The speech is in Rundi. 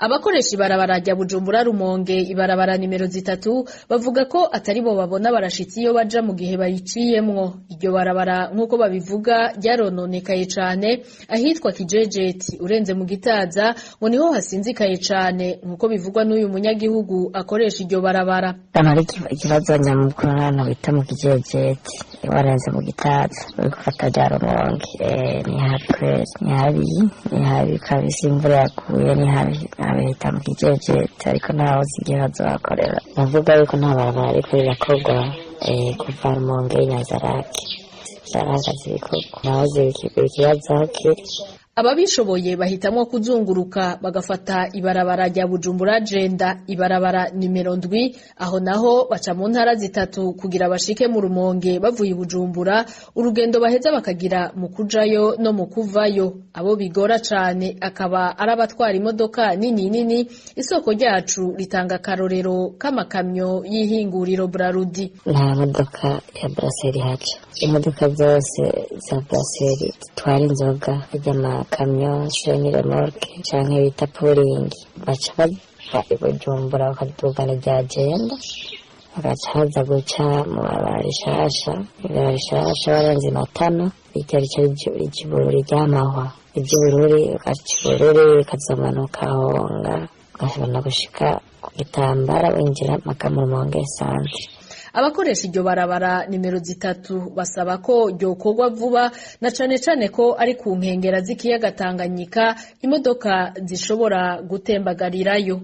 Abakoresha ibarabara rya Bujumbura Rumonge, ibarabara nimero 3, bavuga ko atari bo babona barashitsi iyo baja mu gihe bayiciyemwo. Iryo barabara, nk'uko babivuga, ryarononekaye cane. Ahitwa Kijejeti urenze mu Gitaza ngo niho hasinzikaye cane, nk'uko bivugwa n'uyu munyagihugu akoresha iryo barabara. Hano hari ikibazo nyamukuru, hano bita mu Kijejeti warenze mu Gitaza uri gufata rya Rumonge, ni habi kweri, ni habi, ni habi kabisa. Imvura yaguye ni habi, bahita mu Kijejeti, ariko ntawe uzi igihe bazohakorera. Bavuga yuko nta barabara ariko rirakorwa kuva Rumonge Nyanzarake, vyarahagaze ibikorwa, ntawe uzi ikibazo aho kiri. Ababishoboye bahitamwo kuzunguruka bagafata ibarabara rya Bujumbura Jenda, ibarabara nimero 7. Aho naho baca mu ntara zitatu kugira bashike mu Rumonge bavuye i Bujumbura, urugendo baheza bakagira mu kujayo no mu kuvayo. Abo bigora cane akaba ari abatwara imodoka nini nini. Isoko ryacu ritanga akarorero k'amakamyo y'ihinguriro Brarudi. Nta modoka ya Brasserie haca, imodoka zose za Brasserie zitwara inzoga, ry'amakamyo semi-remorque canke bita puringi, baca bava i Bujumbura bakadugana rya Jenda, bagaca baza guca mu barabara rishasha, ibarabara rishasha barenze Matana, rirya rica rija ibururi ry'amahwa, rija ibururi, ugaca ibururi ukazomanuka Honga, ugashobora gushika ku Gitambara winjira mpaka mu Rumonge centre. Abakoresha iryo barabara nimero 3 basaba ko ryokorwa vuba, na cane cane ko ari ku nkengera z'ikiyaga Tanganyika, imodoka zishobora gutembagarirayo.